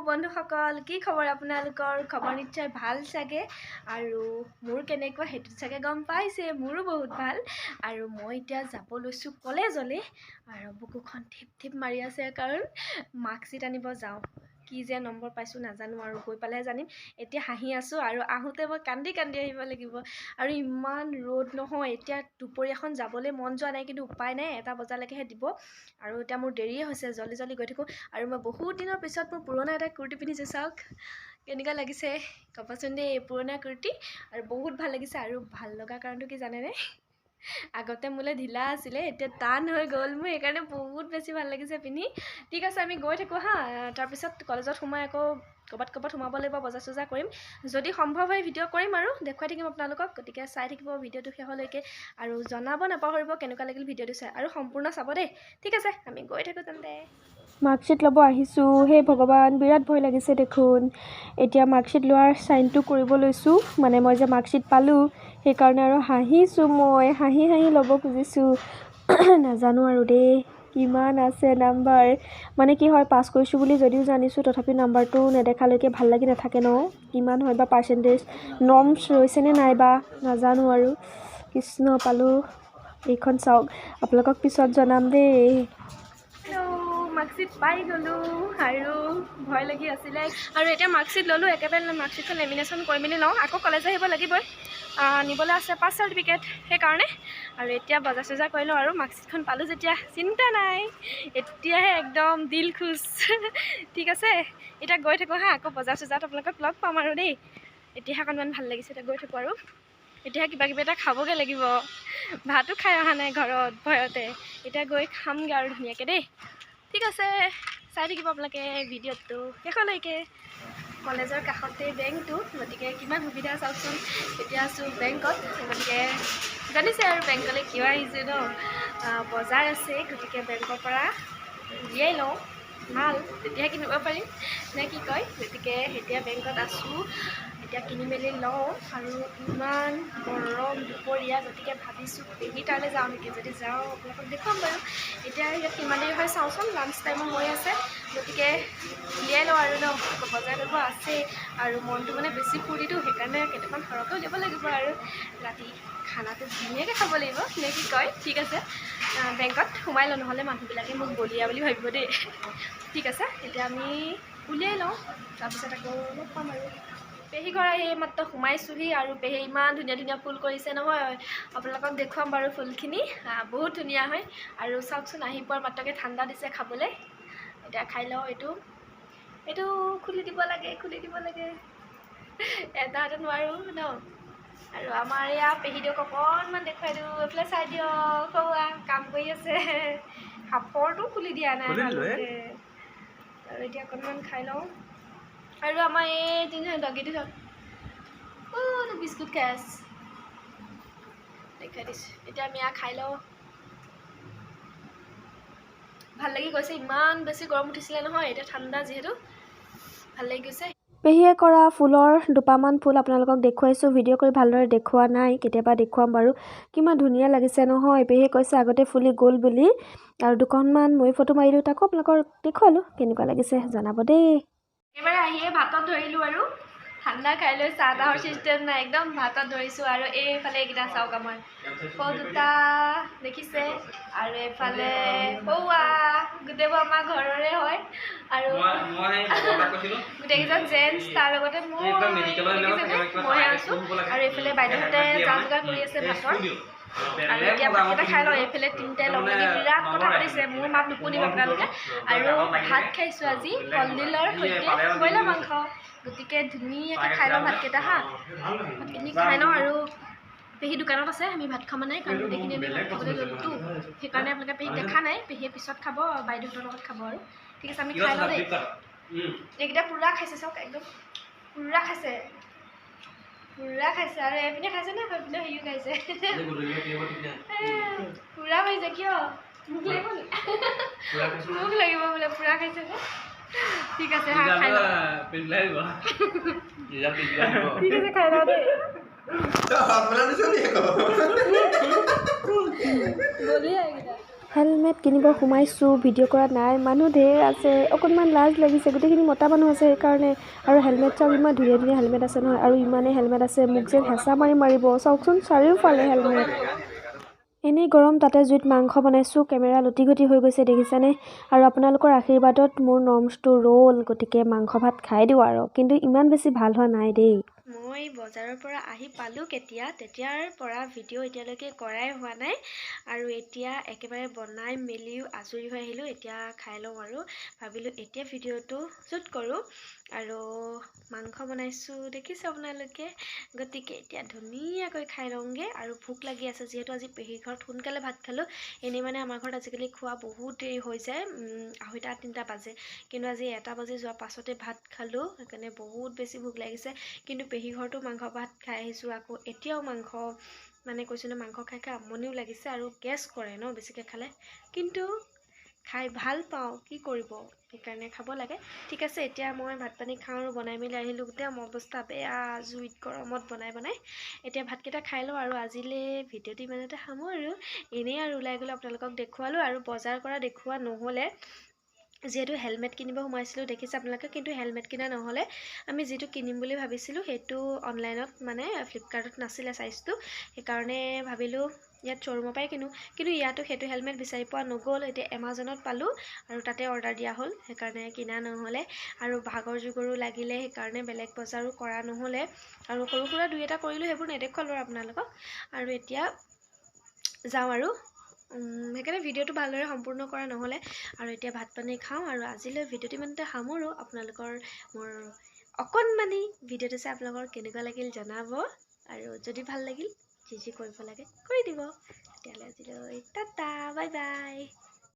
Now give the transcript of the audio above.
বন্ধুসকল, কি খবৰ আপোনালোকৰ? খবৰ নিশ্চয় ভাল চাগে। আৰু মোৰ কেনেকুৱা সেইটো চাগে গম পাইছে, মোৰো বহুত ভাল। আৰু মই এতিয়া যাব লৈছোঁ কলেজলৈ আৰু বুকুখন থিপ থিপ মাৰি আছে, কাৰণ মাৰ্কশ্বিট আনিব যাওঁ। কি যে নম্বৰ পাইছোঁ নাজানো আৰু গৈ পালেহে জানিম। এতিয়া হাঁহি আছোঁ আৰু আহোঁতে মই কান্দি কান্দি আহিব লাগিব। আৰু ইমান ৰ'দ নহয়, এতিয়া দুপৰীয়াখন যাবলৈ মন যোৱা নাই, কিন্তু উপায় নাই, 1 বজালৈকেহে দিব। আৰু এতিয়া মোৰ দেৰিয়ে হৈছে, জল্দি জল্দি গৈ থাকোঁ। আৰু মই বহুত দিনৰ পিছত মোৰ পুৰণা এটা কুৰ্তি পিন্ধিছোঁ, চাওক কেনেকুৱা লাগিছে ক'বচোন দেই। পুৰণা কুৰ্তি আৰু বহুত ভাল লাগিছে। আৰু ভাল লগা কাৰণটো কি জানেনে? আগতে মোলৈ ঢিলা আছিলে, এতিয়া টান হৈ গ'ল মোৰ, সেইকাৰণে বহুত বেছি ভাল লাগিছে পিন্ধি। ঠিক আছে, আমি গৈ থাকোঁ হা। তাৰপিছত কলেজত সোমাই আকৌ ক'ৰবাত ক'ৰবাত সোমাব লাগিব, বজাৰ চজাৰ কৰিম। যদি সম্ভৱ হয় ভিডিঅ' কৰিম আৰু দেখুৱাই থাকিম আপোনালোকক। গতিকে চাই থাকিব ভিডিঅ'টো শেষলৈকে আৰু জনাব নাপাহৰিব কেনেকুৱা লাগিল ভিডিঅ'টো চাই, আৰু সম্পূৰ্ণ চাব দেই। ঠিক আছে, আমি গৈ থাকোঁ তেন্তে। মাৰ্কশ্বিট ল'ব আহিছোঁ। হে ভগৱান, বিৰাট ভয় লাগিছে দেখোন। এতিয়া মাৰ্কশ্বিট লোৱাৰ চাইনটো কৰিব লৈছোঁ, মানে মই যে মাৰ্কশ্বিট পালোঁ সেইকাৰণে আৰু হাঁহিছোঁ, মই হাঁহি হাঁহি ল'ব খুজিছোঁ। নাজানো আৰু দেই কিমান আছে নাম্বাৰ। মানে কি হয়, পাছ কৰিছোঁ বুলি যদিও জানিছোঁ, তথাপি নাম্বাৰটো নেদেখালৈকে ভাল লাগি নাথাকে ন, কিমান হয় বা পাৰ্চেণ্টেজ নৰ্মছ ৰৈছেনে নাই বা নাজানো আৰু। কৃষ্ণ, পালোঁ। এইখন চাওক, আপোনালোকক পিছত জনাম দেই। মাৰ্কশ্বিট পাই গ'লোঁ আৰু ভয় লাগি আছিলে। আৰু এতিয়া মাৰ্কশ্বিট ল'লোঁ, একেবাৰে মাৰ্কশ্বিটখন লেমিনেশ্যন কৰি মেলি লওঁ। আকৌ কলেজ আহিব লাগিবই, নিবলৈ আছে পাছ চাৰ্টিফিকেট, সেইকাৰণে। আৰু এতিয়া বজাৰ চজাৰ কৰি লওঁ আৰু মাৰ্কশ্বিটখন পালোঁ যেতিয়া চিন্তা নাই, এতিয়াহে একদম দিল খুচ। ঠিক আছে, এতিয়া গৈ থাকোঁ হা। আকৌ বজাৰ চজাৰত আপোনালোকক লগ পাম আৰু দেই। এতিয়াহে অকণমান ভাল লাগিছে, এতিয়া গৈ থাকোঁ আৰু। এতিয়া কিবা কিবি এটা খাবগৈ লাগিব, ভাতো খাই অহা নাই ঘৰত ভয়তে। এতিয়া গৈ খামগৈ আৰু ধুনীয়াকৈ দেই। ঠিক আছে, চাই থাকিব আপোনালোকে ভিডিঅ'টো শেষলৈকে। কলেজৰ কাষতে বেংকটো, গতিকে কিমান সুবিধা চাওকচোন। এতিয়া আছোঁ বেংকত, গতিকে জানিছে আৰু বেংকলৈ কিয় আহিছোঁ ন। বজাৰ আছে, গতিকে বেংকৰ পৰা উলিয়াই লওঁ, ভাল তেতিয়াহে কিনিব পাৰিম নে কি কয়। গতিকে এতিয়া বেংকত আছোঁ, এতিয়া কিনি মেলি লওঁ। আৰু ইমান গৰম দুপৰীয়া, গতিকে ভাবিছোঁ পেহী তালৈ যাওঁ নেকি। যদি যাওঁ আপোনালোকক দেখুৱাম বাৰু। এতিয়া ইয়াত কিমান দেৰি হয় চাওঁচোন, লাঞ্চ টাইমো হৈ আছে, গতিকে উলিয়াই লওঁ আৰু ন। আকৌ বজাৰ কৰিব আছেই আৰু মনটো মানে বেছি ফূৰ্তিটো, সেইকাৰণে কেইটামান সৰহকৈ উলিয়াব লাগিব আৰু ৰাতি খানাটো ধুনীয়াকৈ খাব লাগিব নে কি কয়। ঠিক আছে, বেংকত সোমাই লওঁ, নহ'লে মানুহবিলাকে মোক বলিয়া বুলি ভাবিব দেই। ঠিক আছে, এতিয়া আমি উলিয়াই লওঁ, তাৰপিছত আকৌ লগ পাম। আৰু পেহী ঘৰ আহি মাত্ৰ সোমাইছোঁহি আৰু পেহী ইমান ধুনীয়া ধুনীয়া ফুল কৰিছে নহয়, আপোনালোকক দেখুৱাম বাৰু ফুলখিনি, বহুত ধুনীয়া হয়। আৰু চাওকচোন, আহি পোৱাৰ মাত্ৰকে ঠাণ্ডা দিছে খাবলৈ। এতিয়া খাই লওঁ। এইটো এইটো খুলি দিব লাগে, খুলি দিব লাগে, এটা হাতত নোৱাৰোঁ ন। আৰু আমাৰ এয়া পেহীদেউক অকণমান দেখুৱাই দিওঁ, এইফালে চাই দিয়ক, সৌৱা কাম কৰি আছে, সাপৰটো খুলি দিয়া নাই ভালকৈ। আৰু এতিয়া অকণমান খাই লওঁ। আৰু আমাৰ এই তিনিজন ডগীটো চাওক, বিস্কুট খাই আছে, দেখুৱাই দিছোঁ। এতিয়া আমি এয়া খাই লওঁ। ভাল লাগি গৈছে, ইমান বেছি গৰম উঠিছিলে নহয়, এতিয়া ঠাণ্ডা যিহেতু ভাল লাগি গৈছে। পেহীয়ে কৰা ফুলৰ দুপামান ফুল আপোনালোকক দেখুৱাইছোঁ, ভিডিঅ' কৰি ভালদৰে দেখুওৱা নাই, কেতিয়াবা দেখুৱাম বাৰু। কিমান ধুনীয়া লাগিছে নহয়। পেহীয়ে কৈছে আগতে ফুলি গ'ল বুলি, আৰু দুখনমান মই ফটো মাৰিলোঁ, তাকো আপোনালোকক দেখুৱালোঁ। কেনেকুৱা লাগিছে জনাব দেই। একেবাৰে আহিয়ে ভাতত ধৰিলোঁ আৰু ঠাণ্ডা খাই লৈ চাহ তাহৰ চিষ্টেম নাই, একদম ভাতত ধৰিছোঁ। আৰু এইফালে এইকেইটা চাওক, আমাৰ সৌ দুটা দেখিছে, আৰু এইফালে সৌৱা গোটেইবোৰ আমাৰ ঘৰৰে হয়। আৰু গোটেইকেইজন জেণ্টছ, তাৰ লগতে মোৰ মইহে আছোঁ। আৰু এইফালে বাইদেউহঁতে যা যোগাৰ কৰি আছে ভাতৰ। আৰু এতিয়া ভাতকেইটা খাই লওঁ। এইফালে তিনিটাই লগ লাগি বিৰাট কথা পাতিছে, মোৰ মাত নুশুনিব আপোনালোকে। আৰু ভাত খাইছোঁ আজি কলডিলৰ সৈতে ব্ৰইলাৰ মাংস, গতিকে ধুনীয়াকৈ খাই লওঁ ভাতকেইটা হা। ভাতখিনি খাই লওঁ। আৰু পেহী দোকানত আছে, আমি ভাত খাব নাই, কাৰণ গোটেইখিনি আমি ভাত খাবলৈ ল'লোতো, সেইকাৰণে আপোনালোকে পেহীক দেখা নাই। পেহীয়ে পিছত খাব, বাইদেউহঁতৰ লগত খাব। আৰু ঠিক আছে, আমি খাই লওঁ দেই। এইকেইটা পূৰা খাইছে চাওক, একদম পূৰা খাইছে, পূৰা খাইছে। আৰু এইপিনে খাইছে নে সেইপিনে সিও খাইছে, পূৰা খাইছে। কিয় মোক লাগিব নি? মোক লাগিব বোলে, পূৰা খাইছে যে। ঠিক আছে, হা খাই লওঁ। ঠিক আছে, খাই লওঁ দেই। বলিয়া এইকেইটা। হেলমেট কিনিব সোমাইছোঁ, ভিডিঅ' কৰা নাই, মানুহ ঢেৰ আছে, অকণমান লাজ লাগিছে, গোটেইখিনি মতা মানুহ আছে সেইকাৰণে। আৰু হেলমেট চাওক, ইমান ধুনীয়া ধুনীয়া হেলমেট আছে নহয়, আৰু ইমানেই হেলমেট আছে, মোক যেন হেঁচা মাৰি মাৰিব। চাওকচোন চাৰিওফালে হেলমেট। এনেই গৰম, তাতে জুইত মাংস বনাইছোঁ, কেমেৰা লুটি গুটি হৈ গৈছে দেখিছেনে। আৰু আপোনালোকৰ আশীৰ্বাদত মোৰ নৰ্মছটো ৰ'ল, গতিকে মাংস ভাত খাই দিওঁ আৰু। কিন্তু ইমান বেছি ভাল হোৱা নাই দেই। মই বজাৰৰ পৰা আহি পালোঁ কেতিয়া, তেতিয়াৰ পৰা ভিডিঅ' এতিয়ালৈকে কৰাই হোৱা নাই। আৰু এতিয়া একেবাৰে বনাই মেলিও আজৰি হৈ আহিলোঁ, এতিয়া খাই লওঁ আৰু ভাবিলোঁ এতিয়া ভিডিঅ'টো শ্বুট কৰোঁ। আৰু মাংস বনাইছোঁ দেখিছে আপোনালোকে, গতিকে এতিয়া ধুনীয়াকৈ খাই লওঁগৈ। আৰু ভোক লাগি আছে যিহেতু আজি পেহীৰ ঘৰত সোনকালে ভাত খালোঁ। এনেই মানে আমাৰ ঘৰত আজিকালি খোৱা বহুত দেৰি হৈ যায়, 2:30 3টা বাজে, কিন্তু আজি 1টা বাজি যোৱাৰ পাছতে ভাত খালোঁ, সেইকাৰণে বহুত বেছি ভোক লাগিছে। কিন্তু পেহী ঘৰতো মাংস ভাত খাই আহিছোঁ, আকৌ এতিয়াও মাংস মানে কৈছোঁ ন, মাংস খাই খাই আমনিও লাগিছে আৰু গেছ কৰে ন বেছিকৈ খালে, কিন্তু খাই ভাল পাওঁ, কি কৰিব, সেইকাৰণে খাব লাগে। ঠিক আছে, এতিয়া মই ভাত পানী খাওঁ আৰু বনাই মেলি আহিলোঁ, গোটেই অৱস্থা বেয়া জুইত গৰমত বনাই বনাই। এতিয়া ভাতকেইটা খাই লওঁ আৰু আজিলৈ ভিডিঅ'টো ইমানতে সামৰোঁ। এনেই আৰু ওলাই গ'লে আপোনালোকক দেখুৱালোঁ, আৰু বজাৰ কৰা দেখুওৱা নহ'লে, যিহেতু হেলমেট কিনিব সোমাইছিলোঁ দেখিছে আপোনালোকে, কিন্তু হেলমেট কিনা নহ'লে। আমি যিটো কিনিম বুলি ভাবিছিলোঁ সেইটো অনলাইনত মানে ফ্লিপকাৰ্টত নাছিলে চাইজটো, সেইকাৰণে ভাবিলোঁ ইয়াত শ্ব'ৰুমৰ পৰাই কিনো, কিন্তু ইয়াতো সেইটো হেলমেট বিচাৰি পোৱা নগ'ল। এতিয়া এমাজনত পালোঁ আৰু তাতে অৰ্ডাৰ দিয়া হ'ল, সেইকাৰণে কিনা নহ'লে। আৰু ভাগৰ জোগৰো লাগিলে, সেইকাৰণে বেলেগ বজাৰো কৰা নহ'লে। আৰু সৰু সুৰা দুই এটা কৰিলোঁ, সেইবোৰ নেদেখুৱালোঁ আৰু আপোনালোকক। আৰু এতিয়া যাওঁ আৰু, সেইকাৰণে ভিডিঅ'টো ভালদৰে সম্পূৰ্ণ কৰা নহ'লে। আৰু এতিয়া ভাত পানী খাওঁ আৰু আজিলৈ ভিডিঅ'টো ইমানতে সামৰোঁ। আপোনালোকৰ মোৰ অকণমানি ভিডিঅ'টো চাই আপোনালোকৰ কেনেকুৱা লাগিল জনাব, আৰু যদি ভাল লাগিল যি যি কৰিব লাগে কৰি দিব। তেতিয়াহ'লে আজিলৈ টাটা, বাই বাই।